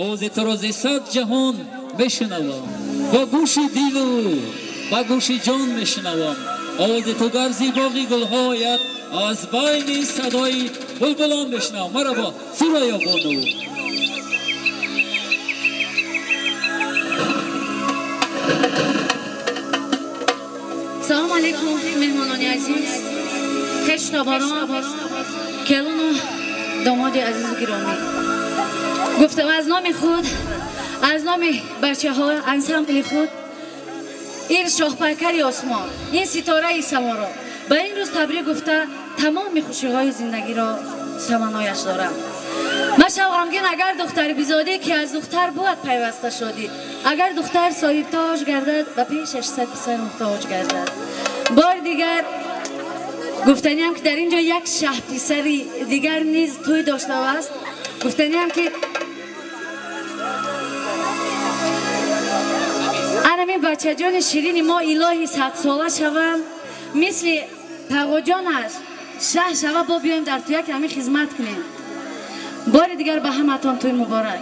Овози туро зи сад ҷаҳон мешунавам, бо гӯши дилу ба гӯши ҷон мешунавам. Овози ту гарзи боғи гулҳоят аз байни садои булбулон мешунавам. Марҳабо Сурайё бону. Салом алейкум меҳмонони азиз, хештаборон, келуну домоди азизу гиромӣ. Гуфтам аз номи худ, аз номи бачаҳо, ансамбли худ, ин шоҳпайкари осмон, ин ситораи саморо ба ин рӯз табрик гуфта тамоми хушиҳои зиндагиро таманнояш дорам. Машав ғамгин агар духтар бизодӣ, ки аз духтар бояд пайваста шодӣ. Агар духтар соҳибтоҷ гардад, ба пешаш сад писар муҳтоҷ гардад. Бори дигар гуфтаниам, ки дар ин ҷо як шаҳписари дигар низ тӯй доштааст. Гуфтаниам, ки анамин бачаҷони ширини мо илоҳи садсола шаванд, мисли тағоҷонаш шаҳ шава, бо биёем дар тӯяк ҳамин хизмат кунем. Бори дигар ба ҳаматон тӯй муборак.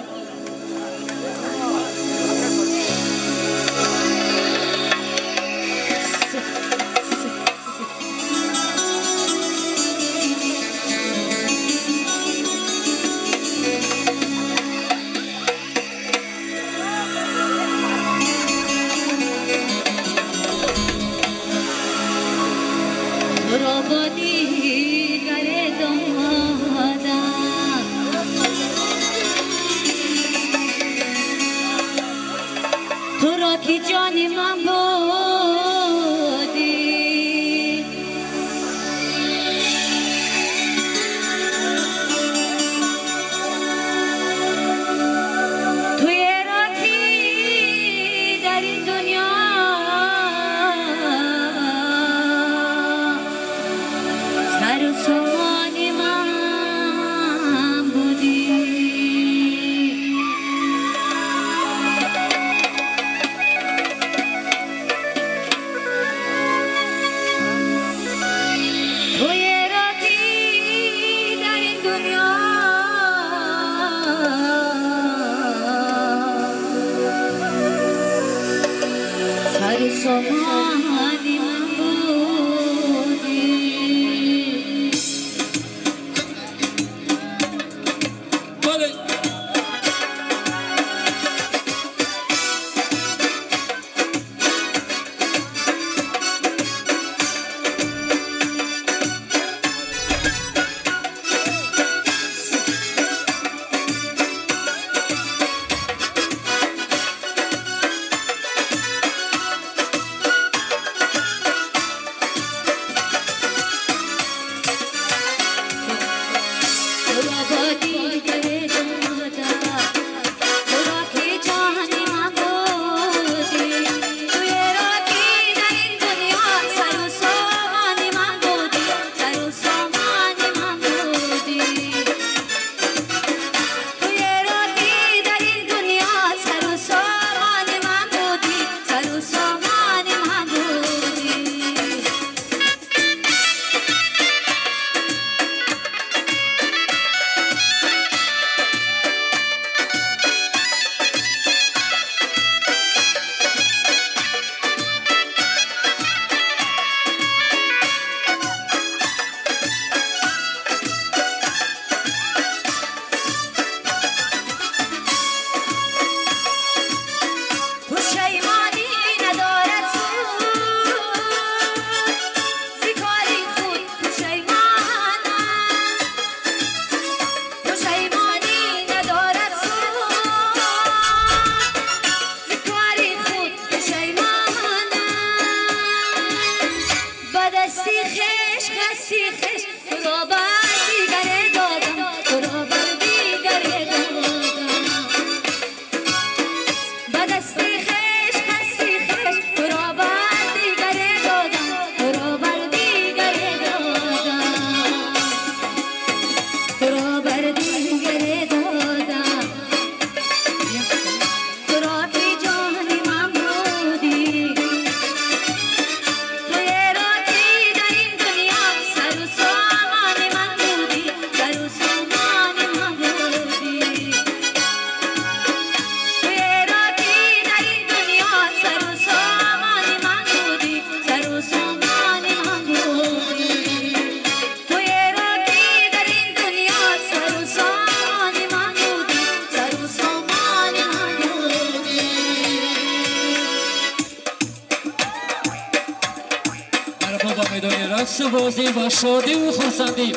рақс бозӣ ва шодиву хурсандӣ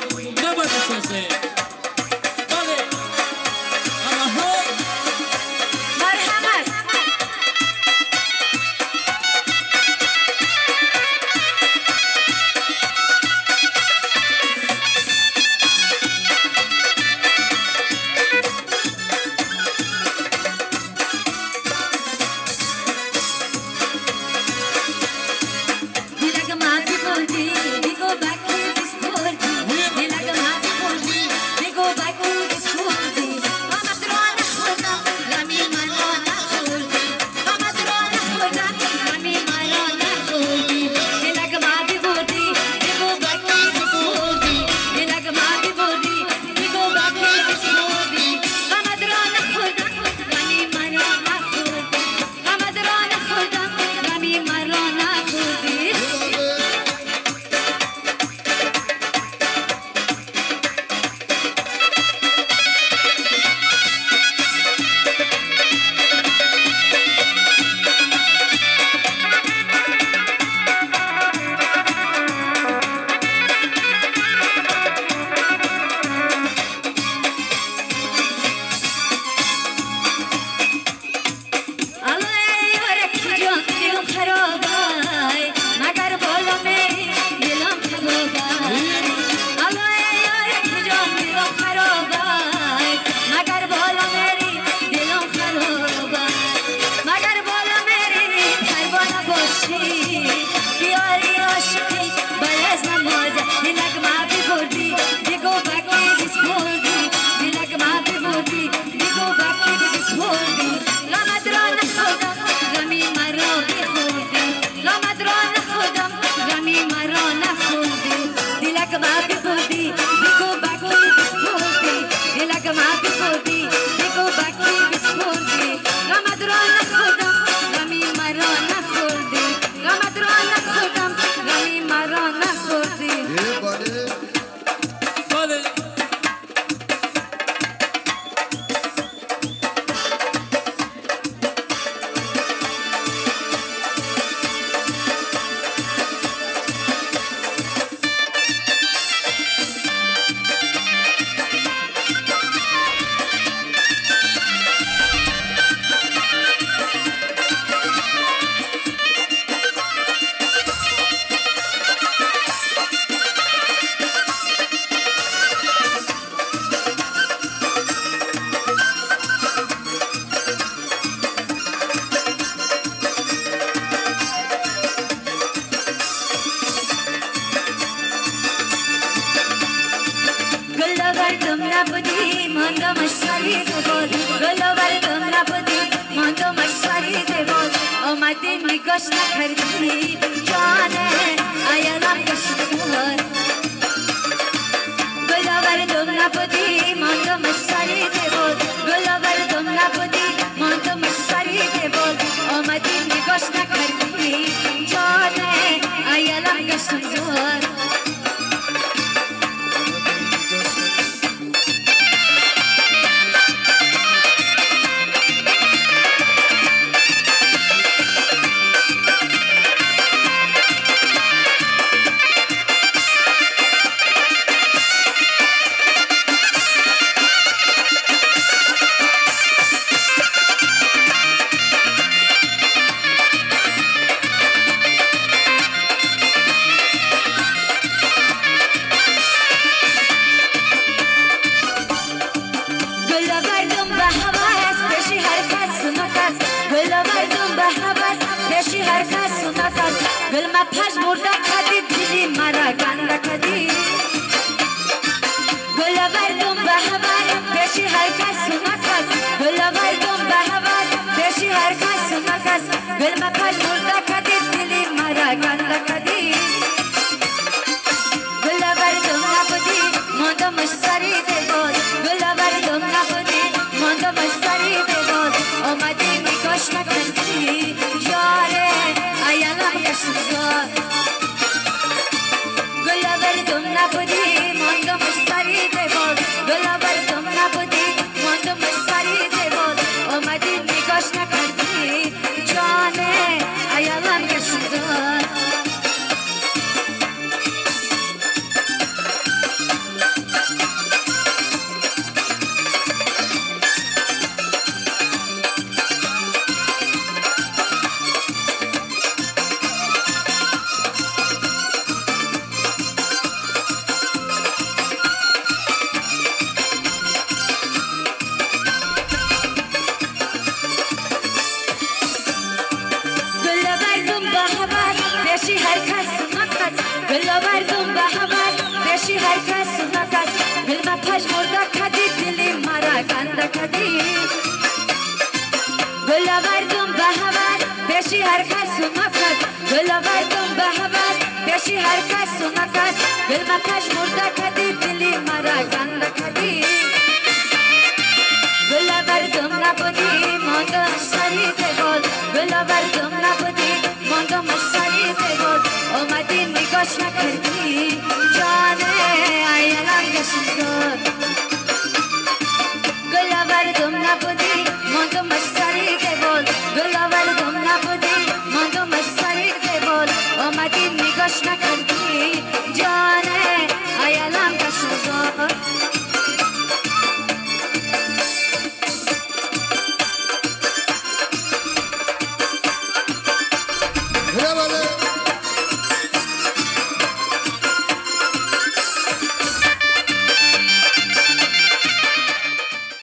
набад созем. Бале, ҳамаҳо марҳамат. پیشی هر کس نکس گل آوردم به هوس پیشی هر کس نکس دل ما پژمرده کدی دلی مرا گنده کدی گل آوردم به هوس پیشی هر کس نکس گل آوردم به هوس پیشی هر کس نکس دل ما پژمرده کدی دلی مرا گنده کدی گل آوردم نبودی ماندم سری دیوار گل آوردم نبودی ماندم سری دیوار اومدی نگاش نکردی جانه ایالم گشتار گل آوردم نبودی.